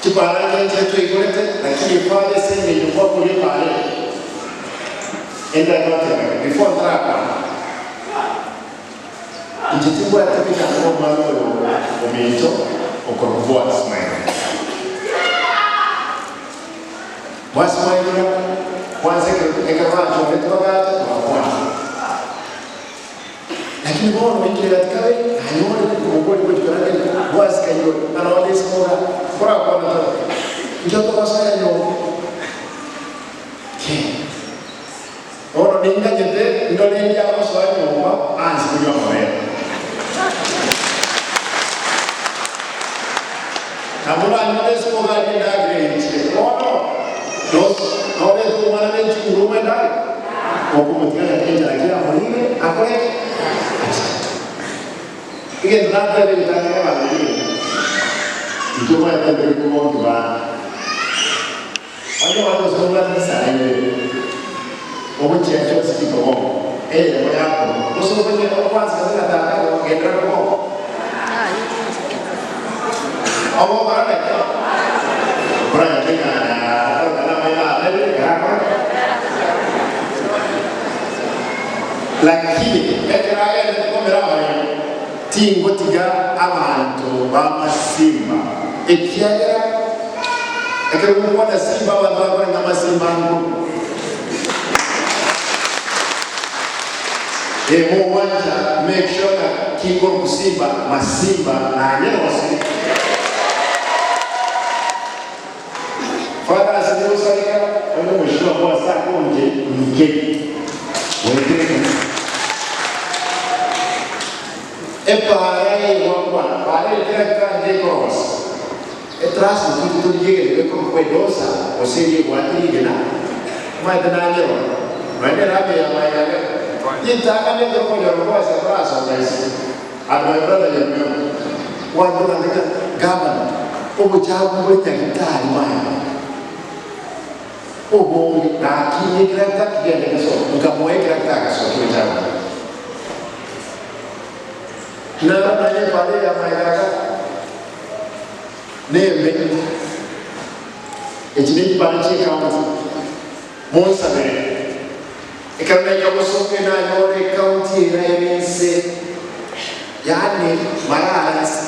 Chipara ngenche twaigorete, lakini Father ase engencho kwakoria epara eye, ende goteba before ntarakwana, inche timbwate mechando na omwana oyo ominto okorokwa Boaz Maina. Boaz Maina kwanza ekero ekero bachorete bagacha togakwana. Lakini bono oikire gati kabe, nanyore omokori gochia korangeria, Boazi kaigure, ng'a nonde isiko iga, nkorakwana tore, Inki otogosoera nyomba? Ki? Bono ninganyete ndore erio agosoa nyomba anse konywa amabere. Nabo oranyore isiko iga arie endagera eichire. Bono norete omwana ne chinguru omoe endagera? Okomotiga gati enchara ki amorire akore ki? Achiche. Egento natebe egetang'ani abanto nigo, intwe omanyete mberi kogonki bande. Onye omanyete gose nobwate chisare ibere, ogochia chionsi chikogonka, eyemo yakorwa, gose okonye okwansa gose ng'a tata genderera kogonka. Ogokora naki? Koranyare ng'a akorokana amaino atebire ekero akora. Lakini ekero agendete komera amaino, tingotiga abanto b'amasimba, ekiagera ekero ngokwana simba abanto bakore ng'a amasimba anguru. Ee mogwancha make sure ng'a kingoroku simba masimba nanye nonsi. Father ase gosareka onye omoshima bwase akonche nke goetera ekanisa. Epaara eye gwakwana paara ere kera kanje ekorosa etrust ntwe torigie egento gekorokwa edosa gose eria ebwate rigena omanyete nanyerora nonya nerabi ya maega ritang'ani ekero okonyora obosa torasoka isiko and my brother you remember gwateba ng'a gavana obochafu bore nyagitari maya obonge gaki ekeracta kigende gesoke nkamoa ekeracta agasokia obochafu obo. Naro naye epara ya maega iga nembe echi nechipara chi'ecounty monsabere ekero naika bosongo nanyore ecounty ere ere inse yaani marara inse.